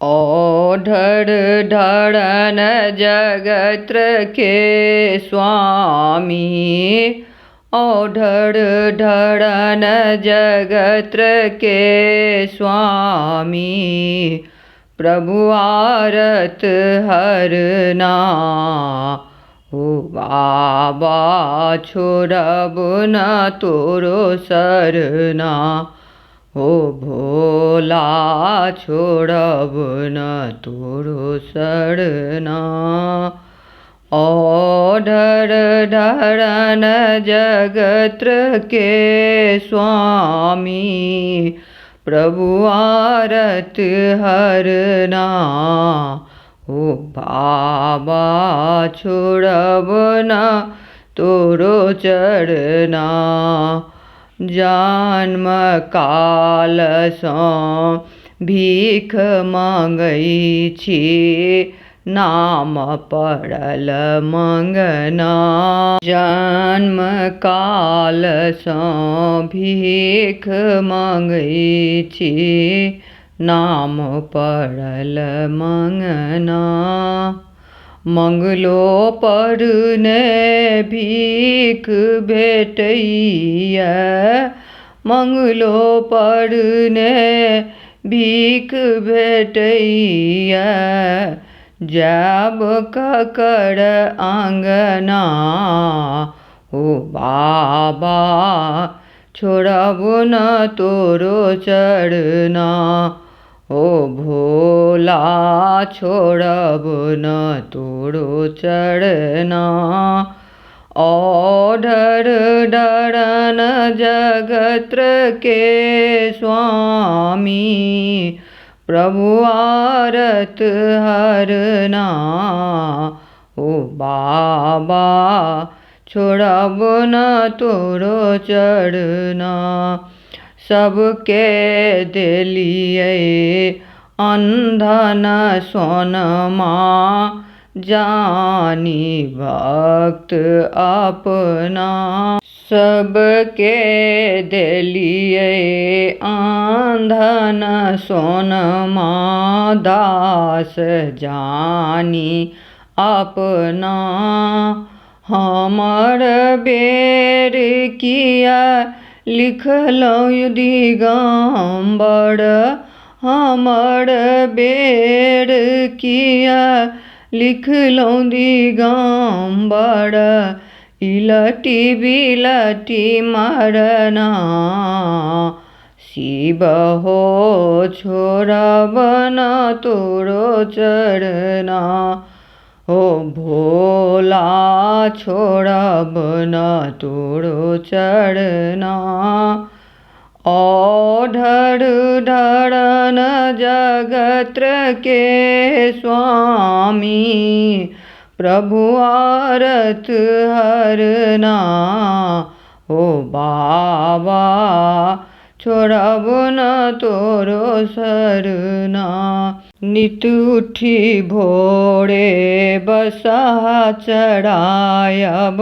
ओढ़र ढरन जगत्र के स्वामी, ओढ़र ढरन जगत्र के स्वामी, प्रभु आरत हरना। ओ बाबा छोड़ब न तोरो सरना, ओ भोला छोड़ब न तोरो सरना। ओढ़र ढरन जगत्र के स्वामी, प्रभु आरत हरना। ओ बाबा छोड़ब न तोरो चरना। जन्म कालसँ भीख माँगै छी, नाम पड़ल मङ्गना। जन्म कालसँ भीख माँगै छी, नाम पड़ल मङ्गना। मंगलो पर ने भीख भेटैए, मंगलो पर ने भीख भेटैए, जायब ककर अङ्गना। ओ बाबा छोड़ब न तोरो चरना, ओ भोला छोड़ब न तोरो चरना। ओढ़र ढरन जगत्र के स्वामी, प्रभु आरत हरना। ओ बाबा छोड़ब न तोरो चरना। सबके देलियै अन्धन सोनमा, जानी भक्त अपना। सबके देलियै अन्धन सोनमा, दास जानी अपना। हमर बेर किया लिखलहुँ दिगम्बर, हमर बेर किया लिखलहुँ दिगम्बर, इलटी बिलटी मरना। शिव हो छोड़ब न तोरो चरना, ओ भोला छोड़ब न तोरो चरना। ओढ़र ढरन जगत्र के स्वामी, प्रभु आरत हरना। ओ बाबा छोड़ब न तोरो सरना। नित उठी भोरे बसहा चढ़ायब,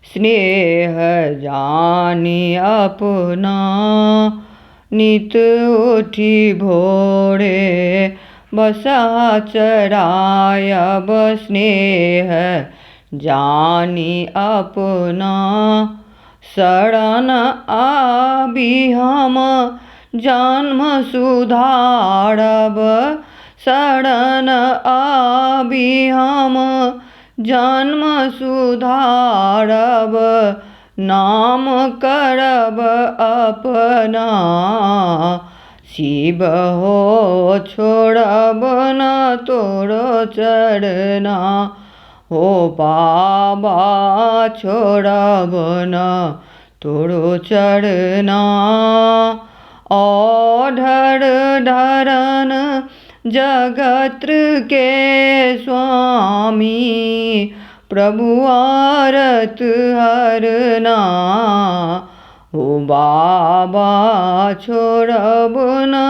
स्नेह जानी अपना। नित उठी भोरे बसहा चढ़ायब, स्नेह जानी अपना। शरण आबी हम जन्म सुधारब, शरण आबी हम जन्म सुधारब, नाम करब अपना। शिव हो छोड़ब न तोरो चरना, हो बाबा छोड़ब न तोरो चरना। ओढ़र ढरन जगत्र के स्वामी, प्रभु आरत हरना। ओ बाबा छोड़ब न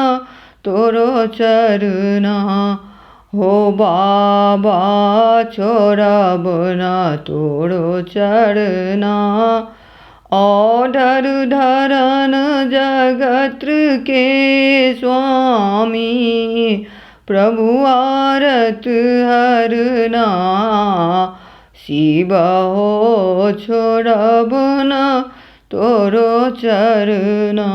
तोरो चरना, हो बाबा छोड़ब न तोरो चरना। ओढ़र ढरन जगत्र के स्वामी, प्रभु आरत हरना। शिव हो छोड़ब न तोरो चरना।